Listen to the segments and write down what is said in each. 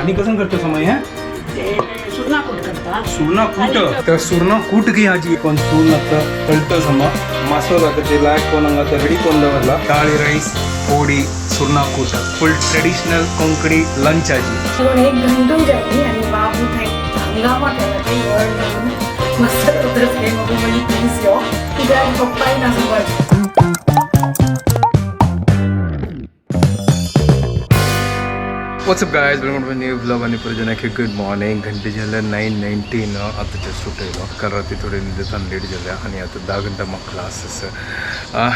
आणि कसं करतो समय हे सुरना कूट करता. सुरना कूट. तर सुरना कूट की हाजी कोण सूर्ण तळतं सम मसाला ते लायक कोण हांगा रेडी कोण दवरला. दाळी राईस पोडी सुरना कूट फुल ट्रेडिशनल कोंकणी लंच आजी. पूण एक घंटो जाली आणि बाबू थंय हंगामा केला. थंय व्हड घालून मस्त उतर थंय बाबू म्हणली प्लीज यो कित्याक पप्पाय ना सोबत. What's up guys, welcome to new vlog. आणि परत गुड मॉर्निंग. घंटे झाले 9:19. आता जस्ट उठयलो. काल रात्री थोडे न्हिदेतान लेट जाले आणि आता 10 घंटा म्हाका क्लास आसा.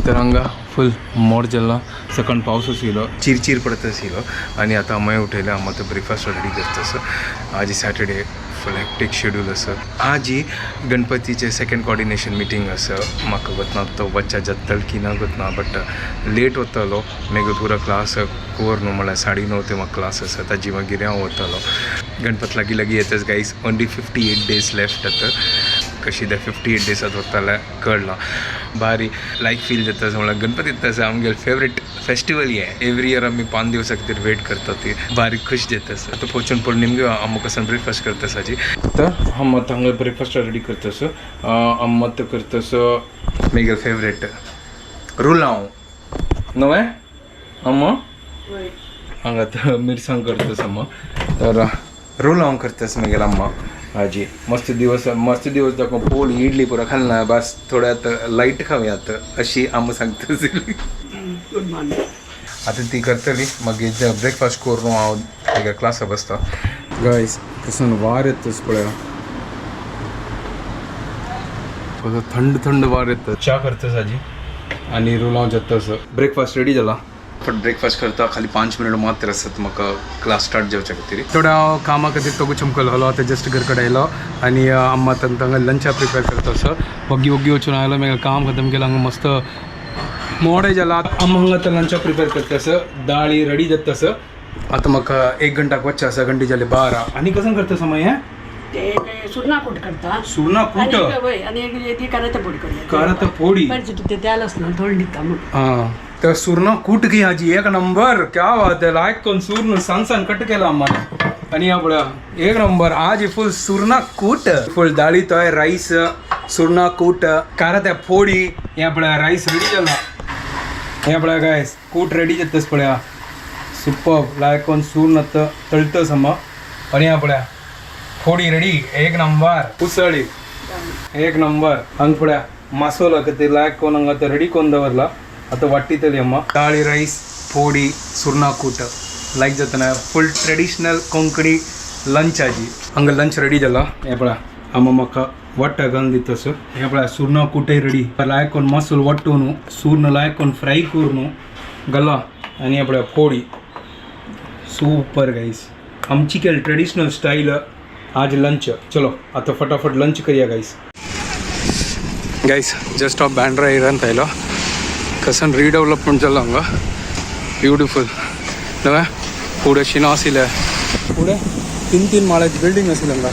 तर हांगा फूल मोड जाल्लो. सकाळ पावस आशिल्लो, चिरचिर पडत आशिल्लो आणि आता अम्माय उठयले. अम्मा आतां ब्रेकफास्ट रेडी करता आसा. आज सॅटर्डे, फूल हेक्टीक शेड्यूल आसा. आजी गणपतीचे सेकंड कॉर्डिनेशन मिटींग आसा. म्हाका वतना तो वच्चा जातलो की ना वतना, बट लेट वतलो. मागीर पुरो क्लास कोर न्हू, म्हळ्यार 9:30 ते म्हाका क्लास आसा. ताजी मागीर हांव वतलो. गणपत लागीं लागीं येताच गायस, ओन्ली 58 डेज लेफ्ट. आतां कशी ते 58 डेजात वतले कळना. भारी लायक फील जाता. म्हळ्यार गणपती येता, आमगेले फेवरेट फेस्टिवल हे. एवरी इयर आमी 5 दिवसा खातीर वेट करता. ती बारीक खुश जाता. आतां पोचून पळोवन निमगे अम्मा कसन ब्रेकफास्ट करता साजी. तर अम्मा हांगा ब्रेकफास्ट रेडी करतास. अम्मा तर करतास मेगे फेवरेट रुलांव नवे. अम्मा हांगा तर मिरसांग करतास अम्मा. तर रुलांव करतास मेगेले अम्मा. हाजी मस्त दिवस, मस्त दिवस दाखव. पोळी इडली पुरा खालना, बस थोड्यात लाईट खावयात अशी आम्हा सांगता. Good morning. आता ती करतली, मागीर ब्रेकफास्ट करून हांव मागीर क्लासा बसता. गायस, तसं वार येतच पळया, कसो थंड थंड वार येता. च्या करता साजी आणि रुलांव जाता. ब्रेकफास्ट रेडी जाला. फट ब्रेकफास्ट करता. खाली 5 मिनिट मात्र आसत म्हाका क्लास स्टार्ट जावच्या खातीर. थोड्या हांव कामा खातीर तोगू चमकलो. आतां जस्ट घर कडेन आयलो आनी अम्मा तांकां लंचा प्रिपेर करता आसा. वग्गी वग्गी वचून आयलो, मागीर काम खतम केलं. हांगा मस्त मोडे जाला. अम्मा हांगा आतां लंचा प्रिपेर करता आसा. दाळी रेडी जाता आसा. आतां म्हाका 1 घंटाक वच्चें आसा. घंटे जाले 12. आनी कसं करता समय हे ते सुरना कूट करता. सुरना कूट. आणि एक वय, आणि एक ती करायचं पोडी करूया. करात पोडी. ते त्यालाच ना थोडी दिता मग. हाँ, तर सुरना कूट की हाजी एक नंबर. क्या बात है. लायक कोण सूर्ण सान सान कट केला आम्हाला. आणि या पळया एक नंबर आज फुल सुरना कूट. फुल दाळी तोय राईस सुरना कूट कारात्या फोडी. या पळया राईस रेडी जाला. या पळया काय कूट रेडी जातस पळया. सुपर. लायक कोण सूर्ण तळतं सम. आणि या पळया फोडी रेडी, एक नंबर. उसळी एक नंबर. हंग पळया मसाला ते लायक कोण हांगा ते रेडी कोण दवरला. आतां वाट्टितली अम्मा. दाळी राईस फोडी सुरना कूट लायक जातना फुल ट्रेडिशनल कोंकणी लंच आजी. हांगा लंच रेडी जाला. हें पळया अम्मा म्हाका वाट्टा घालून दितस. हें पळया सुरना कूटय रेडी. लायक कोण मसूल वाट्टून सूर्ण लायक कोण फ्राय करून गला. आनी हें पळया फोडी. सुपर गाईस, आमची केल ट्रेडिशनल स्टाईल आज लंच. चलो आता फटाफट लंच करूया guys. Guys, just off Bandra एरियान आयलो. कसन रिडेवलपमेंट जालो हांगा. ब्युटिफूल नवे. फुडें शिना आशिल्लें, फुडें 3 3 माळ्याची बिल्डींग आशिल्लें. हांगा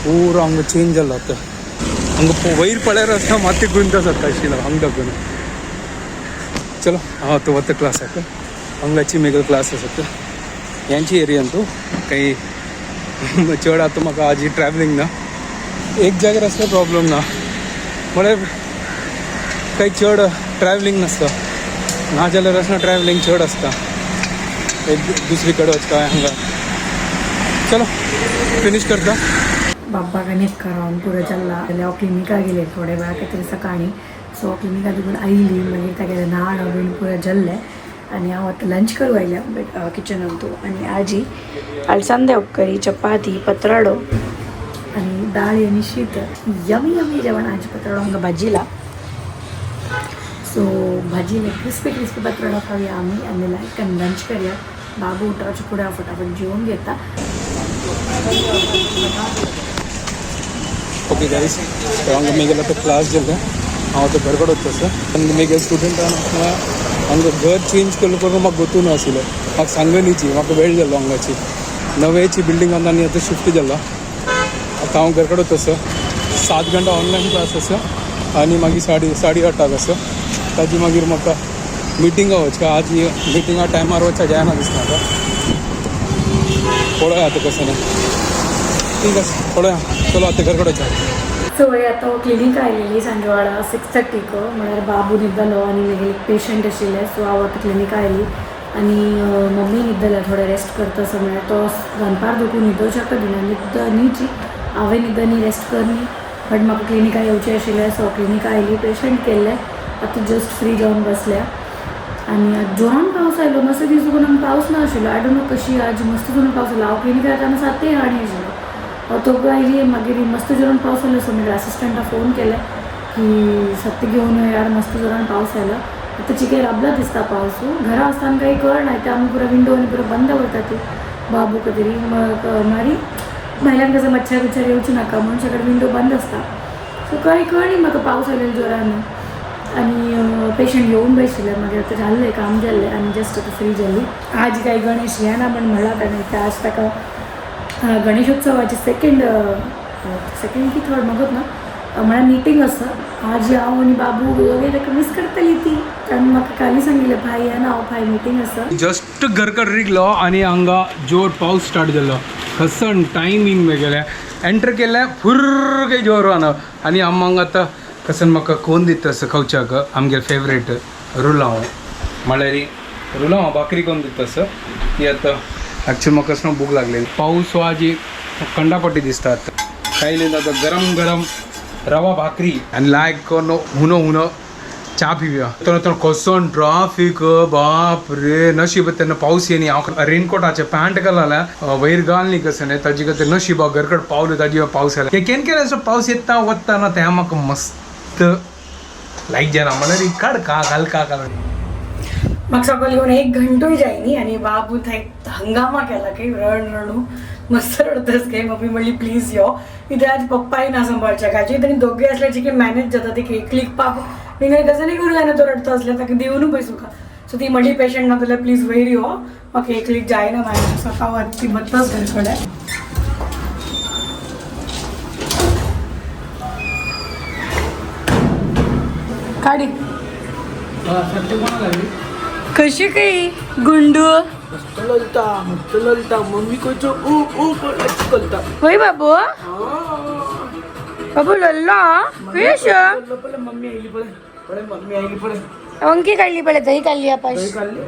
पुरो हांगा चेंज जालो. आतां हांगा वयर पळयार आसता माती गुंत जाता आशिल्लो हांगा दाखोवन. चलो हांव आतां वता क्लासाक. हांगाची मेगल क्लास आसात यांची एरियान. तूं काही चड आतां म्हाका आजी ट्रॅवलिंग ना. एक जाग्यार आसल्यार प्रॉब्लम ना, म्हळ्यार काही चड ट्रॅवलिंग नासता. ना जाल्यार आसना ट्रॅवलिंग चड आसता, एक दुसरी कडेन वचपा हांगा. चलो फिनीश करता. बाब्बाक आनी एक रावन पुरो जाल्ला. जाल्यार हांव क्लिनिका गेले थोडे वेळा खातीर सकाळी. सो क्लिनिका दुखून आयली, मागीर तागेलें न्हाण बीन पुरो जाल्लें आनी हांव आतां लंच करूं आयल्या किचनान तूं. आनी आजी अळसांदे उपकरी, चपाती, पत्राडो आणि डाळ आणि शीत. यमी यमी जेवण. आजी पत्राडो हांगा भाजीला. सो भाजीने क्रिस्पी क्रिस्पी पत्राडो खाऊया आम्ही आणि लायक आणि लंच करूया. बाबू उठावच्या पुढे हांव फटाफट जेवून घेता. ओके गाईस, तर हांगा मेगेलो आतां क्लास जालें. हांव आतां घर कडेन वता. आनी मेगे स्टुडंटान हांगा घर चेंज केल्लो करून म्हाका गोतू नाशिल्लें. म्हाका सांगनीची म्हाका वेळ जाल्लो. हांगाची नवेची बिल्डींगान आनी आतां शिफ्ट जालो. आतां हांव घर कडेन वता. 7 घंटा ऑनलायन क्लास आसा आनी मागीर 8:30 आसा. ताजी मागीर म्हाका मिटिंगा वचका. आज मिटिंगा टायमार वचपाक जायना दिसता म्हाका. पळोवया आतां कसं ना. ठीक आसा, पळोवया. चलो आतां घर कडेन. सो आतां क्लिनीक आयलेली सांजवाडा 6:30 म्हळ्यार बाबू न्हिदलो आनी मागीर एक पेशंट आशिल्लें. सो हांव आतां क्लिनीक आयली आनी मम्मी न्हिदल्या, थोडें रेस्ट करता असो. म्हळ्यार तो दनपार दुखून न्हिदो शकना, न्हिद न्हीची हांवें न्हिद न्ही, रेस्ट कर न्ही. बट म्हाका क्लिनिका येवचें आशिल्लें. सो क्लिनिका आयली, पेशंट केल्लें, आतां जस्ट फ्री जावन बसल्या. आनी आज जोरान पावस आयलो. मस्त दीस दुखून आमकां पावस ना आशिल्लो. I don't know कशी आज मस्त जोरान पावस आयलो. हांव क्लिनिकार येताना सातय हाडी आशिल्लो. तो आयली, मागीर मस्त जोरान पावस आयलो. सो मागीर असिस्टंटाक फोन केले की सत्य घेवन यो यार, मस्त जोरान पावस आयलो. आतां चिके राबला दिसता पावस. घरा आसतना काही कळना, ते आमी पुरो विंडो आनी पुरो बंद दवरता ती बाबू कतरी मग मारी भायल्यान कसं मच्छर बिच्छर येवचे नाका म्हणून सगळे विंडो बंद आसता. सो काही कळनी म्हाका पावस आयलेलो जोरान. आनी पेशंट येवन बशिल्ले. मागीर आतां जाल्लें काम जाल्लें आनी जस्ट आतां फ्री जाली. आज काय गणेश येना म्हण म्हणला ताणें. ते आज ताका गणेशोत्सवाची सेकंड सेकंड की थर्ड मगत ना म्हळ्यार मिटींग आसा आज. हांव आनी बाबू दोगूय ताका मीस करतली ती, कारण म्हाका काली सांगिल्लें भाई येना हांव, भाई मिटींग आसा. जस्ट घरकड रिगलो आनी हांगा जोर पावस स्टार्ट जालो. कसन टायमींग मेगेलें एंटर केलें फुर्र काही जोरान. आनी हांव हांगा आतां कसन म्हाका कोण दिता असो खावच्याक आमगेले फेवरेट रुलांव, म्हळ्यार रुलांव भाकरी कोण दिता असो ती. आतां ॲक्च्युअली म्हाका कसो भूक लागलेली. पावस आजी कंडापट्टी दिसता. आतां खायले आतां गरम गरम रवा भाकरी आनी लायक कोण हुनो हुनो चा पिवया. तर तर कसो ट्राफीक, बाप रे. नशीब तेन्ना पावस येनी. हांव रेनकोटाचे पॅन्ट घालला वयर घाल न्ही कसं न्ही ताजी खातीर. नशीब हांव घरकड पावलो ताजी पावस आयला. केन्ना केन्ना असो पावस येता वता ना तें म्हाका मस्त लायक जायना. म्हणल्यार काड का घाल का घाल. म्हाका सकाळ येवन एक घंटोय जायनी आनी बाबू थंय हंगामा केला काही रड रडू मस्त रडतच काय. मम्मी म्हणली प्लीज यो, कित्याक आज पप्पाय ना सांबाळच्याक. आजी तरी दोगे असल्याचे की मॅनेज जाता. ती एकलीक पाप विंगड कसं नाही करू जायना, तो रडतो असल्या ताका दिवनू पळय सुका. सो ती म्हणली पेशंट ना जाल्यार प्लीज वयर यो, म्हाका एकलीक जायना मॅनेज. सो हांव ती बत्ताच घर कडेन. काडी कशी काही गुंडू. मस्त ललता, मस्त ललता. मम्मी कसो ऊ ऊ करता. होय बाबू, बाबू लल्ला कश. मम्मी आयली पळय, पळय मम्मी आयली पळय. अंकी काढली पळय, दही काढली आपाश. काडली.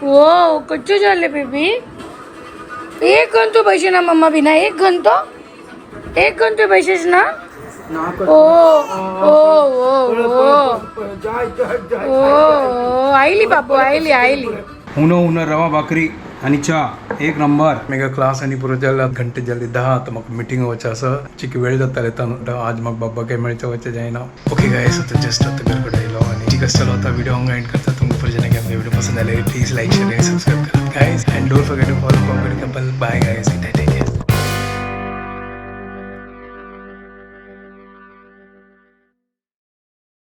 वो कच्चू झाले बेबी. एक घंटो पैसे ना मम्मा बिना, एक घंटो, एक घंटो पैसेच ना. ना. ओ ओ ओ ओ. जाय जाय जाय. ओ आईली बापू, आईली आईली. हुनो हुनो रवा भाकरी आणि चा एक नंबर. मेगा क्लास आनी पुरो जाल्ले घंटे जाल्ले 10. आतां म्हाका मिटींग वचचें आसा, चिकी वेळ जाताले. आज म्हाका बाब्बा काय मेळचें वचचें जायना. ओके गायस, आतां जस्ट आतां घर कडेन आयलो आनी ठीक आसा. चलो आतां व्हिडिओ हांगा एंड करता. तुमकां परत आमगे व्हिडिओ पसंद आले प्लीज लायक, शेअर आनी सबस्क्रायब करात guys, and don't forget to follow Konkani couple. Bye guys.